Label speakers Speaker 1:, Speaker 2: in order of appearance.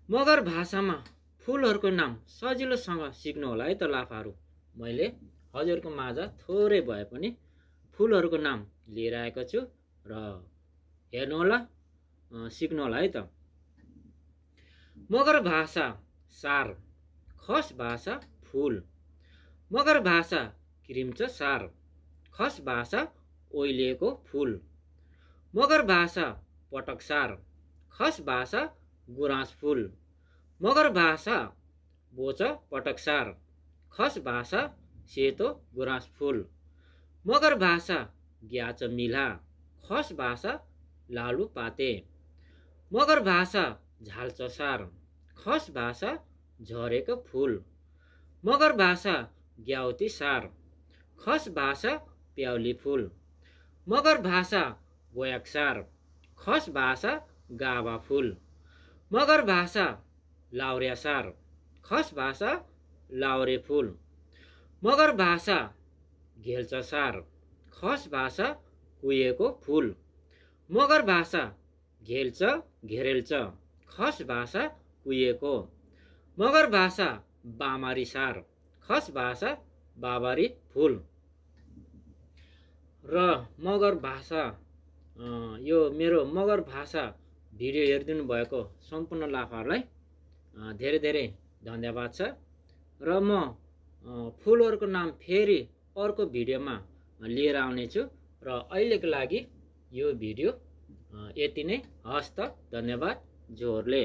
Speaker 1: मगर भाषामा फुलहरूको नाम सजिलोसँग सिक्नु होला है त लाफाहरू। मैले हजुरको माझ थोरै भए पनि फुलहरूको नाम लिएर आएको छु र हेर्नु होला, सिक्नु होला है त। मगर भाषा सार, खस भाषा फुल। मगर भाषा क्रिम्च सार, खस भाषा ओइलिएको फुल। मगर भाषा पटक सार, खस भाषा गुराँस फुल। मगर भाषा बोच पटक सार, खस भाषा सेतो गुराँस फुल। मगर भाषा ग्याच मिला, खस भाषा लालु पाते। मगर भाषा झाल्च सार, खस भाषा झरेको फुल। मगर भाषा ग्याउती सार, खस भाषा प्याउली फुल। मगर भाषा गोयाक सार, खस भाषा गाभा फुल। मगर भाषा लाउर्या सार, खस भाषा लाउरे फुल। मगर भाषा घेल्च सार, खस भाषा कुहिएको फुल। मगर भाषा घेल्च घेरेल्च, खस भाषा कुहिएको। मगर भाषा बामारी सार, खस भाषा बाबारी फुल। र मगर भाषा यो मेरो मगर भाषा भिडियो हेरिदिनु भएको सम्पूर्ण लाफाहरूलाई धेरै धेरै धन्यवाद छ। र म फुलहरूको नाम फेरि अर्को भिडियोमा लिएर आउनेछु। र अहिलेको लागि यो भिडियो यति नै। हस्त, धन्यवाद जोहरले।